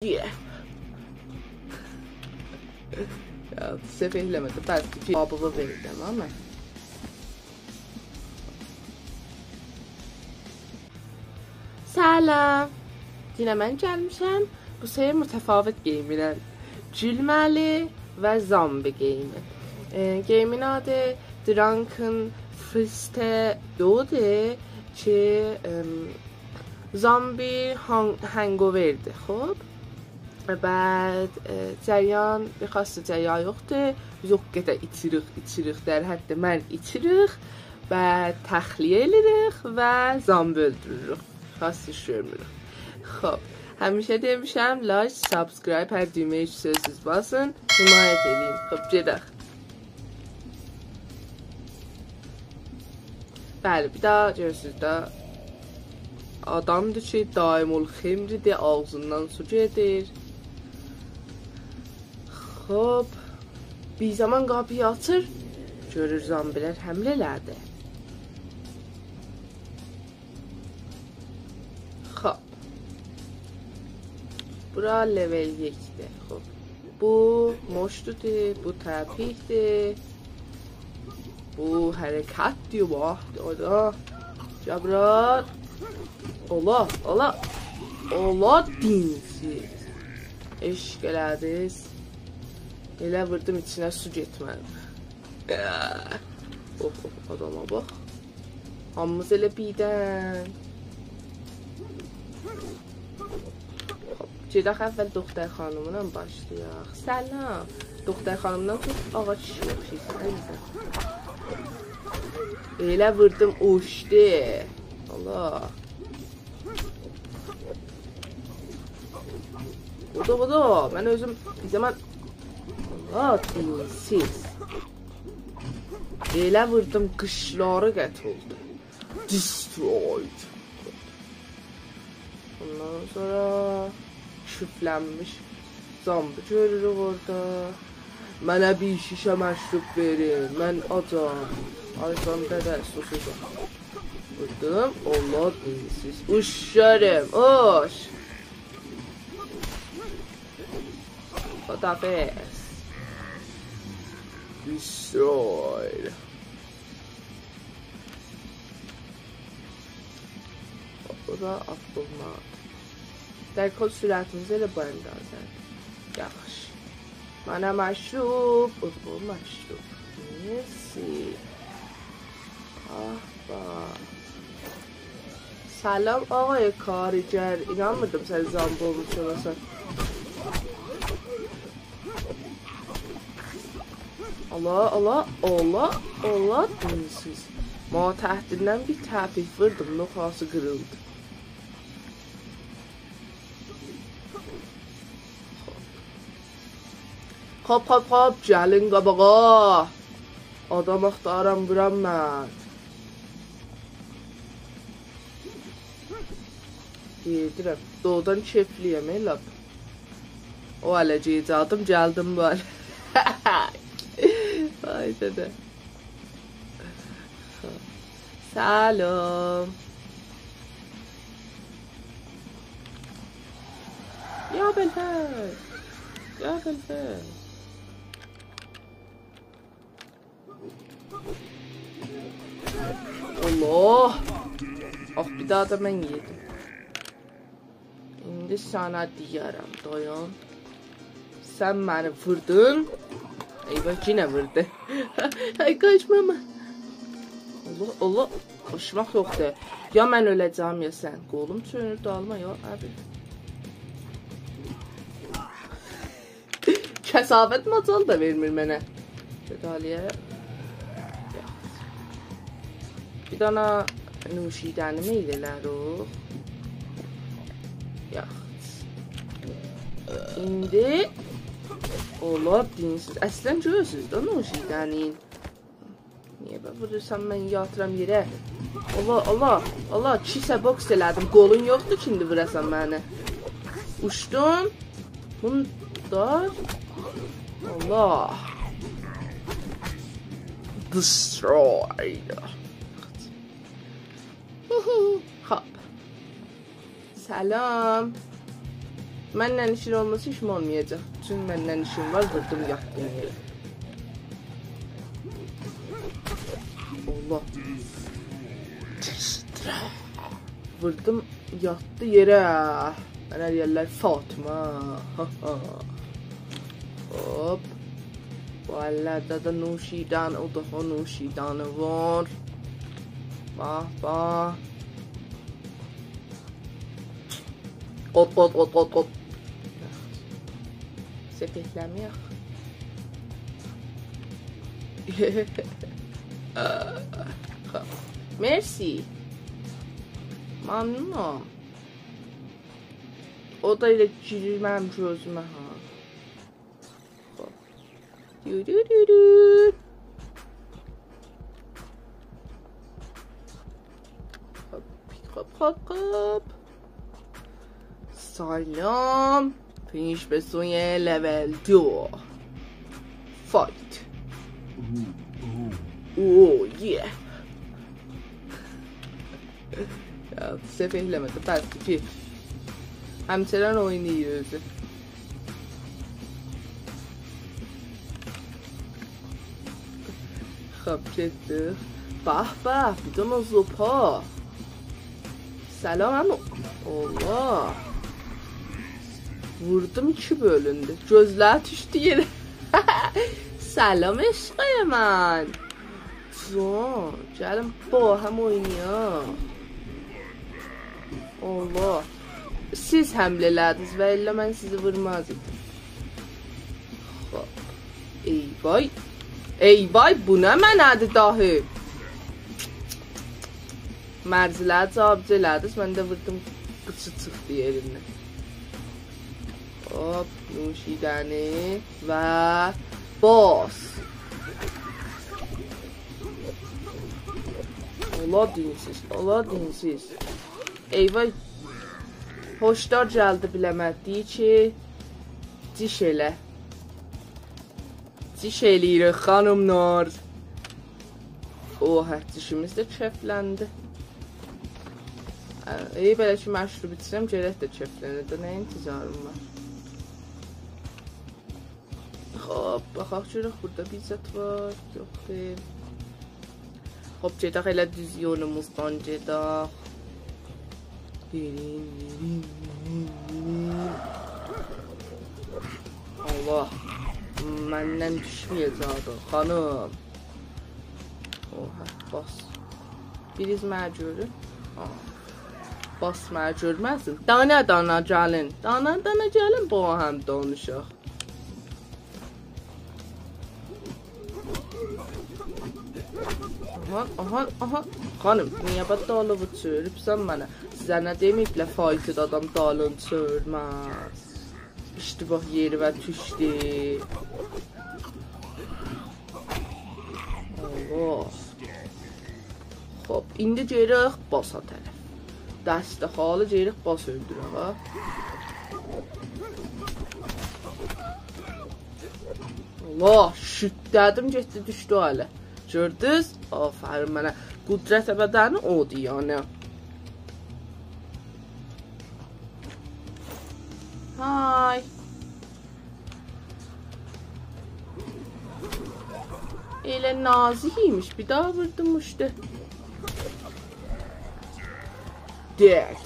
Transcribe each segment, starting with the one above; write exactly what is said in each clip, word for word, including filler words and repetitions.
یه. یا، سفه ائله‌مه‌دی، بس کی، آبیوی وئردیم، آمما. سلام. یئنه من گلمیشم. بو سفر متفاوت گئیمینن. گولمه‌لی و زامبی گئیمی. ائ، گئیمین آدی Drunken Fiesta دو دور کی، ام، زامبی هان-، هنگ‌اوردی، خوب؟ بعد، ائ، جریان، بیر خاص جریان یوخدور. بیز او قدر ایچیریک، ایچیریک، در حد مرگ ایچیریک و تخلیه ائدیریک و زامبی اؤلدوروروک. خاص ایش گؤرموروک. خوب، همیشه دئمیشم، لایک، سابسکرایب، هر دویمه‌یه کی سؤزسوز باسین، حمایت ائدین. خوب، گئدک. بلی، بیر داها گؤرورسونوز ده، آدامدیر کی، دائم‌الخمره‌دیر، آغزیندان سو گئدیر. خوب، بیر زامان قاپینی آچیر، گؤرور زامبی‌لر حمله ائله‌دی. خوب. بورا لول یکدیر. خوب. بو مشتدیر، بو تپیکدیر. بو حرکتدیر، باخ، اورادا. گل بورا. اولا، اولا. اولا دینسیز. عشق ائله‌دینیز. ائله ووردوم ایچینه سو گئتمه‌دی. اوه، اوه، آداما باخ. هامیمیز ائله بیردن. خوب، گئدک اول دختر خانیملا باشلایاق. سلام. دختر خانیمدان چوخ آغا کیشی اوخشاییرسان، عزیزم. ائله ووردوم، اوچدو. الله. بودو، بودو. من اؤزوم بیر زامان، الله، دینسیز. ائله ووردوم، قیچلاری قطع اولدو. Destroyed. اوندان سونرا کیفلنمیش زامبی گؤروروک اورادا. منه بیر شیشه مشروب وئرین، من آجام. آی، سن ده، ده سوسوزام. ووردوم، الله دینسیز. اوشاریم، اوش. خداحافظ. Destroyed. بو دا آتدیلمادی. درحال سرعتیمیزی ائله بو اندازه‌دیر. یاخشی. منه مشروب، اوغلوم، مشروب. مرسی. آه، باخ. سلام، آقای کارگر. اینانمیردیم سن زامبی اولموش اولاسان. الله، الله، الله، الله، دینسیز. ما تحتیندن بیر تپیک ووردوم، نخاعسی قیریلدی. خوب، خوب، خوب، گلین قاباغا. آدام آختاریرام، وورام من. گئدیرم. دوغرودان کئفلی‌یم، ائ، لاپ. او اله گئجه آدیم، گلدیم بو اله. آی دده. سلام. یا بالفعل. یا بالفعل. الله. آخ، بیر داها دا من یئدیم. ایندی سنه دئیه‌رم، دایان. سن منی ووردون. ای وای، یئنه ووردو. آی، قاچماما. الله، الله. قاچماق یوخدور. یا من اؤله‌جم، یا سن. قولوم چؤنور دالیما، یا ابی. کثافت مجال دا وئرمیر منه. گؤتوروم. بیر دانا نوشیدنی میل ائله‌روخ. یاخشی. ایندی اولار دینسیز. اصلاً گؤرورسونوز ده نوشیدنی. نییه بئله وورورسان، من یاتیرام یئره؟ الله، الله، الله، کیسه بوکس ائله‌دیم. قولون یوخدور کی، ایندی ووراسان منی. اوچدون. بونو دا. الله. Destroyed. خوب. سلام. منن ایشین اولماسا ایشیم اولمایاجاق. چون منن ایشین وار، ووردوم، یاتدیم یئره. الله. ووردوم، یاتدی یئره. منه دئیرلر فاطمه. هوپ. بو اللرده ده نوشیدنی، او دا او نوشیدنی وار. باخ، باخ. قوت، قوت، قوت، قوت، قوت. سفئه‌له‌مه‌یک. خوب. مرسی. ممنونام. او دا ائله گیریر منیم گؤزومه، ها. خوب. دو، دو، دو، دو. خوب، خوب، خوب، خوب. سلام. فینیش به سوی لول دو. فایت. اوه، یه. یا، سفئه‌له‌مه ده، بس کی. همچنان اویناییر اؤزو. خوب، گئتدی. به به، بیر دنه زوپا. سلام، عمو. الله. ووردوم، ایکی بؤلوندو. گؤزلری دوشدو یئره. سلام، عشقای من. جان، گلین باهم اوینایاق. الله. سیز حمله ائله‌دینیز و الا من سیزی وورمازدیم. خوب. ای وای. ای وای، بو نمنه‌دیر داهی؟ مرزلری جابجا ائله‌دینیز، من ده ووردوم، قیچی چیخدی یئریندن. هوپ، نوشیدنی و باس. اولا دینسیز، اولا دینسیز. ای وای. هشدار گلدی بیله‌مه، دئییر کی، جیش ائله. جیش ائله‌ییریک، خانیملار. اوها، جیشیمیز ده کئفلندی. اه، ای، بئله کی مشروب ایچیرم، گرک ده کئفلنه ده، نه انتظاریم وار؟ خوب، باخاق گؤرک بورادا بیر زاد وار، یوخدور. خوب، گئدک ائله دوز یولوموزدان گئدک. الله، منن دوشمه‌یه‌جک، خانیم. اوها، باس. بیریز منی گؤرون. آه. باس، منی گؤرمه‌سین. دانا دانا گلین. دانا دانا گلین، باهم دانیشاق. آها، آها، آها. خانیم، نییه به دالیوی چؤروبسن منه؟ سیزه نه دئمه‌ییبلر، فایتده آدام دالینی چؤرمز؟ اشتباه یئریوه دوشدو. الله. خوب، ایندی گئدک باسا طرف. دسته‌خالی گئدک باس اؤلدورک، ها. الله، شوتله‌دیم، گئتدی، دوشدو او هله. گؤردونوز؟ آفرین منه. قدرت بدنی اودور، یعنی. های. ائله نازیک ایمیش، بیر داها ووردوم، اوچدو. Dead.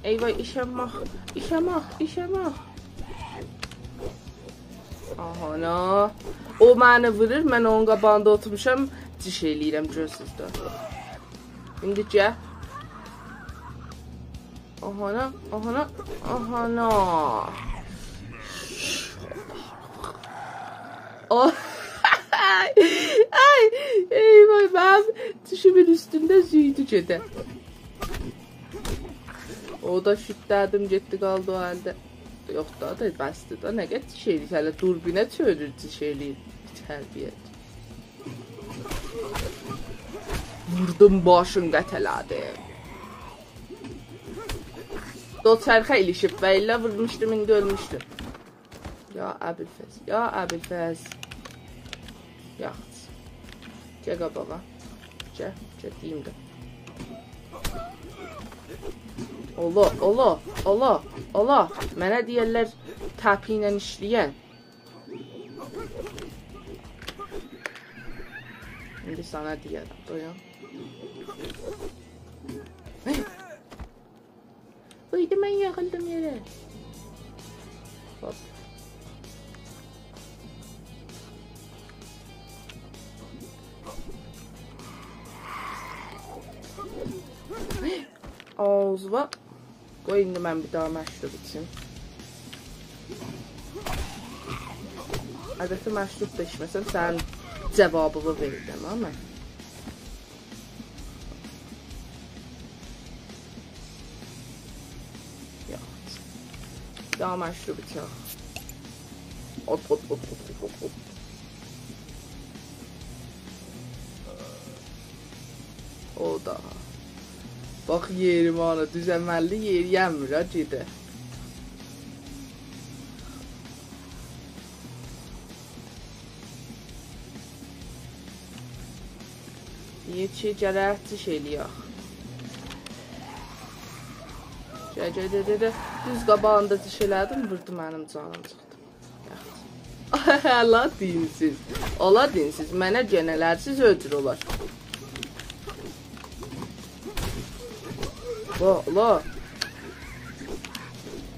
ای وای، ایشم آخ، ایشم آخ، ایشم آخ. آهانا. او منی وورور، من اونون قاباغیندا اوتورموشام، جیش ائله‌ییرم، گؤرورسوز ده. ایندی گل. آهانا، آهانا، آهانا. آه. آی، آی، ای وای، منیم دوشومون اوستونده زویدو گئده. او دا شوتله‌دیم، گئتدی، قالدی او هلده. یوخ دا، دا، بسدیر دا، نه قدر جیش ائله‌ییر، هله دوربینه چؤرور، جیش ائله‌ییر. بی‌تربیت. ووردوم، باشین قطع ائله‌دیم. دوچرخه ایلیشیب و ائله وورموشدوم، ایندی اؤلموشدو. یا ابوالفضل، یا ابوالفضل. یاخشی. گل قاباغا. گل، گل، دئییم ده. اولا، اولا، اولا، اولا. منه دئیرلر تپی ایله ایشله‌ین. ایندی سنه دئیه‌رم، دایان. وای، من ییخیلدیم یئره. هوپ. آغزینا. قوی ایندی من بیر دانا مشروب ایچیم. البته مشروب دا ایچمه‌سم، سنین جاوابینی وئره‌جم، آمما. یوخ. دانا مشروب ایچک. هوپ، هوپ، هوپ. او دا. باخ، یئریمه آنا، دوز عمللی یئرییه‌میر ها، گئده. دئییر کی، گرک چیش ائله‌یک. گل، گل، گل، گل، گل. دوز قاباغیندا چیش ائله‌دیم، ووردو، منیم جانیم چیخدی. یاخشی. آلا دینسیز. آلا دینسیز. منه گئنه‌لر سیز اؤلدور اولار. لا، لا.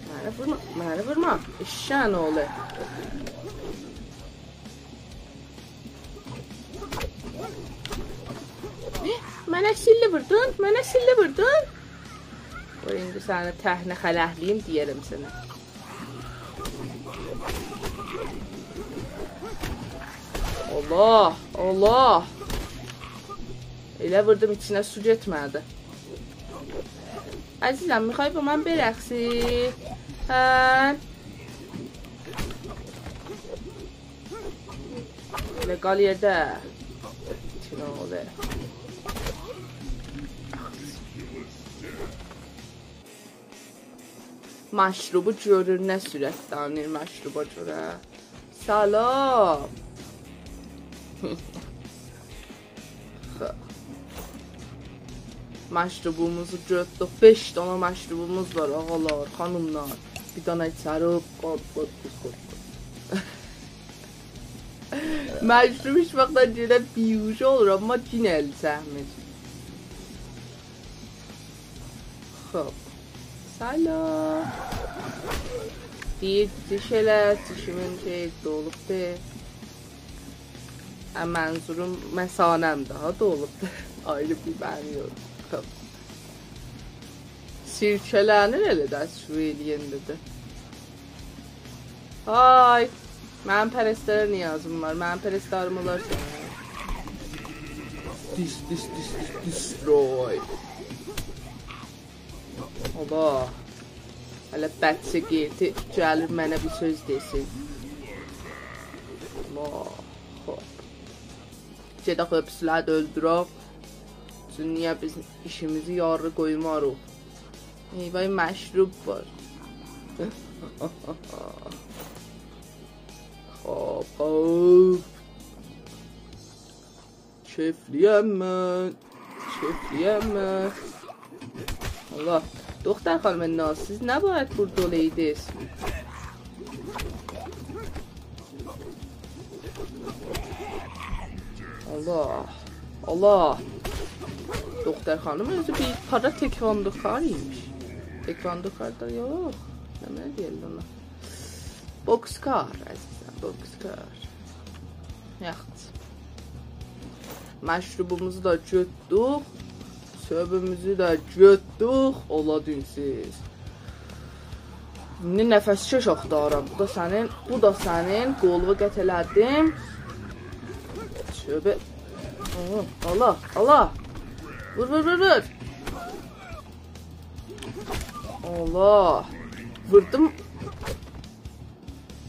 منی وورما، منی وورما. ائششه‌یین اوغلو. منه سیللی ووردون، منه سیللی ووردون. قوی ایندی سنی تهنه خلقله‌ییم دئیه‌رم سنه. الله، الله. ائله ووردوم، ایچینه سو گئتمه‌دی. عزیزم، می‌خوای با من برقصی؟ هه؟ ائله قال یئرده. چین اوغلو. مشروبو گؤرور، نه سرعت دانلاییر مشروبا گؤره. سلام. خب. مشروبوموزو گؤتدوک. بئش دانا مشروبوموز وار، آغالار، خانیملار. بیر دانا ایچریک. قورخ، قورخ، قورخ، قورخ. مشروب هئچ واختدان گئده بیهوش اولور، آمما یئنه ال چکمیر. خب. سلام. دئییر، چیش ائله، چیشیمین شئی دولوبدور. هه، منظوروم، مثانه‌م داها دولوبدور. آیری بیر معنی یوخ. خب. سیرکه‌لنیر ائله ده، شو ائله‌ینده ده. های. منیم پرستاره نیازیم وار. منیم پرستاریم اولار سنه. دیس، دیس، دیس، دیس، دیستروی. اوبا. هله بچه قیرتی گلیر منه بیر سؤز دئسین. اوبا. خوب. گئدک هپسیلری ده اؤلدورک. چونکی نییه بیز ایشیمیزی یاری قویماریق؟ ای وای، مشروب وار. خوب، خوب. کئفلی‌یم من. کئفلی‌یم من. الله. دختر خانیم ناز، سیز نباید بوردا اولایدینیز. الله. الله. دختر خانیم اؤزو بیر پارا تکواندوکار ایمیش. تکواندوکار دا یوخ. نه، نه دئیرلر اونا؟ بوکسکار، عزیزم، بوکسکار. یاخشی. مشروبوموزو دا گؤتدوک. سؤبوموزو ده گؤتدوک. اولا دینسیز. ایندی نفس‌کش آختارام. بو دا سنین، بو دا سنین. قولووو قطع ائله‌دیم. تؤبه. اوهو، آلا، آلا. وور، وور، وور، وور. آلا. ووردوم.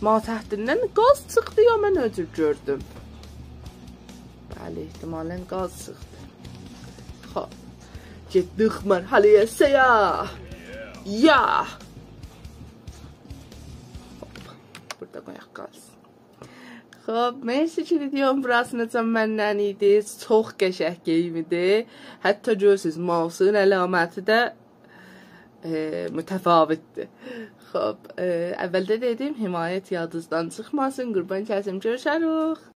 ماتحتیندن گاز چیخدی، یا من اؤزوم گؤردوم؟ بلی، احتمالاً گاز چیخدی. خوب. گئتدیک مرحله‌یه سه. یا. خوب. بوردا قویاق قالسین. خوب، مرسی کی ویدیونون بوراسیناجان منن ایدی. چوخ قشنگ گیم ایدی. حتی گؤرورسونوز، ماوسون علامتی ده ائ، متفاوتدیر. خوب، ائ، اولده دئدیم، حمایت یادیزدان چیخماسین، قوربان کسیم، گؤروشه‌ریک.